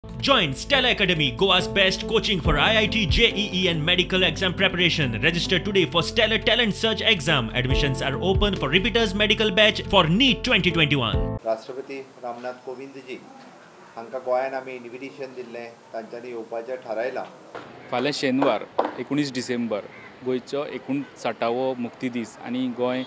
Join Stella Academy, Goa's best coaching for IIT, JEE and medical exam preparation. Register today for Stellar Talent Search exam. Admissions are open for repeaters medical batch for NEET 2021. राष्ट्रपती रामनाथ कोविंदजी हांकां गोंयान आमी invitation दिल्लें, तांच्यांनी येवपाचें थारायलां. फाल्यां शेनवार 19 डिसेंबर गोंयचो 59वो मुक्ती दीस आनी गोंय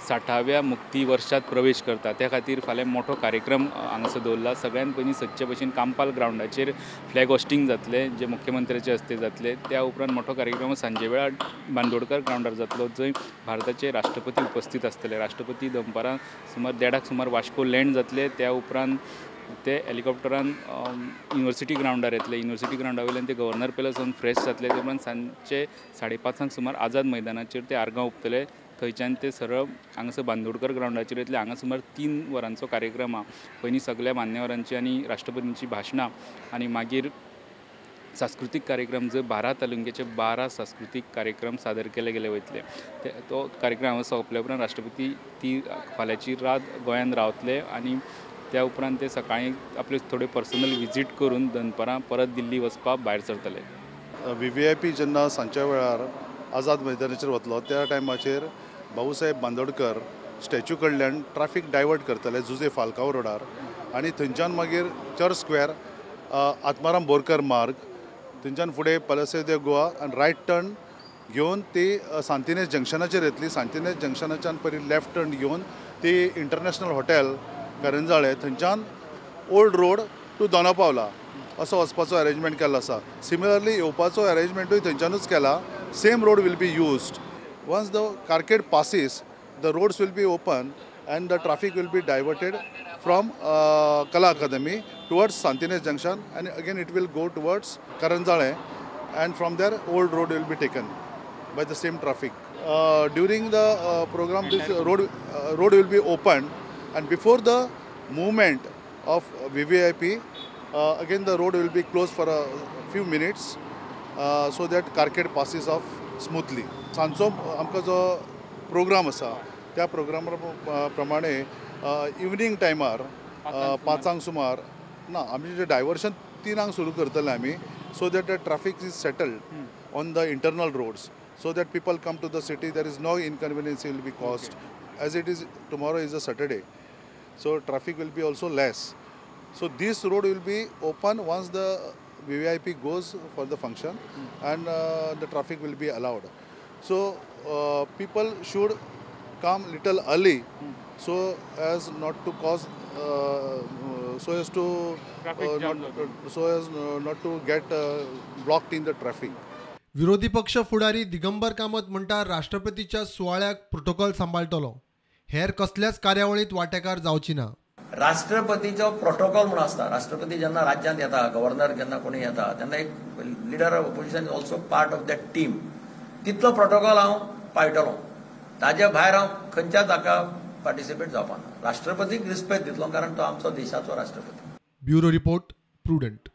60व्या मुक्ती वर्षात प्रवेश करता. त्या खातीर फाल्यां मोठो कार्यक्रम हांगासर दवरला. सगळ्यान पयलीं सदचे भशेन कांपाल ग्रावंडाचेर फ्लॅग होस्टिंग जातलें, जे मुख्यमंत्र्याचे हस्ते जातलें. त्या उपरांत मोठो कार्यक्रम सांजे वेळार बांदोडकर ग्रावंडार जातलो, जंय भारताचे राष्ट्रपती उपस्थित आसतले. राष्ट्रपती दनपारां सुमार 1:30 सुमार वास्को लँड जातले. त्या उपरांत ते हेलिकॉप्टरान युनिवर्सिटी ग्रावंडार येतले. युनिवर्सिटी ग्रावंडा वयल्यान ते गव्हर्नर पॅलस वचून फ्रेश जातले. ते उपरांत सांजचे 5:30 सुमार आझाद मैदानाचेर ते आर्गां ओंपतले. थंयच्यान ते सरळ हांगासर बांदोडकर ग्रावंडाचेर येतले. हांगा सुमार 3 वरांचो कार्यक्रम आहा. पयलीं सगळ्या मान्यवरांची आनी राष्ट्रपतींची भाशणां आनी मागीर सांस्कृतीक कार्यक्रम, जंय 12 तालुक्याचे 12 सांस्कृतीक कार्यक्रम सादर केले गेले वयतले. तो कार्यक्रम हांगा सोंपल्या उपरांत राष्ट्रपती ती फाल्यांची रात गोंयांत रावतले आनी त्या उपरांत ते सकाळीं आपले थोडे पर्सनल विजीट करून दनपारां परत दिल्ली वचपाक भायर सरतले. VVIP जेन्ना सांजच्या वेळार आझाद मैदानाचेर वतलो त्या टायमाचेर भाऊसाहेब बांदोडकर स्टॅच्यू कडल्यान ट्राफीक डायवर्ट करतले जुजे फाल्काव रोडार आनी थंयच्यान मागीर चर्च स्क्वेअर, आत्माराम बोरकर मार्ग, थंयच्यान फुडें पॅलेस दे गोवा आनी रायट टर्न घेवन ती सांतिनेज जंक्शनाचेर येतली. सांतिनेज जंक्शनाच्यान पयलीं लेफ्ट टर्न घेवन ती इंटरनॅशनल हॉटेल करंजाळे, थंयच्यान old road two Dona Paula असो वचपाचो अरेंजमेंट केल्लो आसा. सिमिलरली येवपाचो अरेंजमेंटूय थंयच्यानूच केला. Same road will be used. Once the carcade passes, the roads will be open and the traffic will be diverted from Kala Academy towards Santinez Junction, and again it will go towards Karanzale, and from there old road will be taken by the same traffic. During the program, this road will be opened, and before the movement of VVIP, again the road will be closed for a few minutes so that carcade passes off smoothly. सांजचो आमकां जो programme आसा त्या प्रोग्रामा प्रमाणे evening टायमार 5 सुमार ना आमी जे डायवर्शन 3 सुरू करतले आमी, so that the traffic is settled on the internal roads, so that people come to the city, there is no inconvenience will be caused. As it is tomorrow is a Saturday, so traffic will be also less. So this road will be open once the VVIP goes for the function, and the traffic will be allowed. So people should come little early, so as not to cause, so as to not to get blocked in the traffic. विरोधी पक्ष फुडारी दिगंबर कामत म्हणटा राष्ट्रपतीच्या सुवाळ्याक protocol सांबाळटलो, हेर कसल्याच कार्यावळीत वांटेकार जावची ना. राष्ट्रपतीचो प्रोटोकॉल म्हणून आसता. राष्ट्रपती जेन्ना राज्यांत येता, गव्हर्नर जेन्ना कोणी येता तेन्ना एक leader of opposition is also part of that team. तितलो प्रोटोकॉल हांव पाळटलो, ताज्या भायर हांव खंयच्याच हाका पार्टिसिपेट जावपा ना. राष्ट्रपतीक रिस्पेक्ट दितलो कारण तो आमचो देशाचो राष्ट्रपती. Bureau report, Prudent.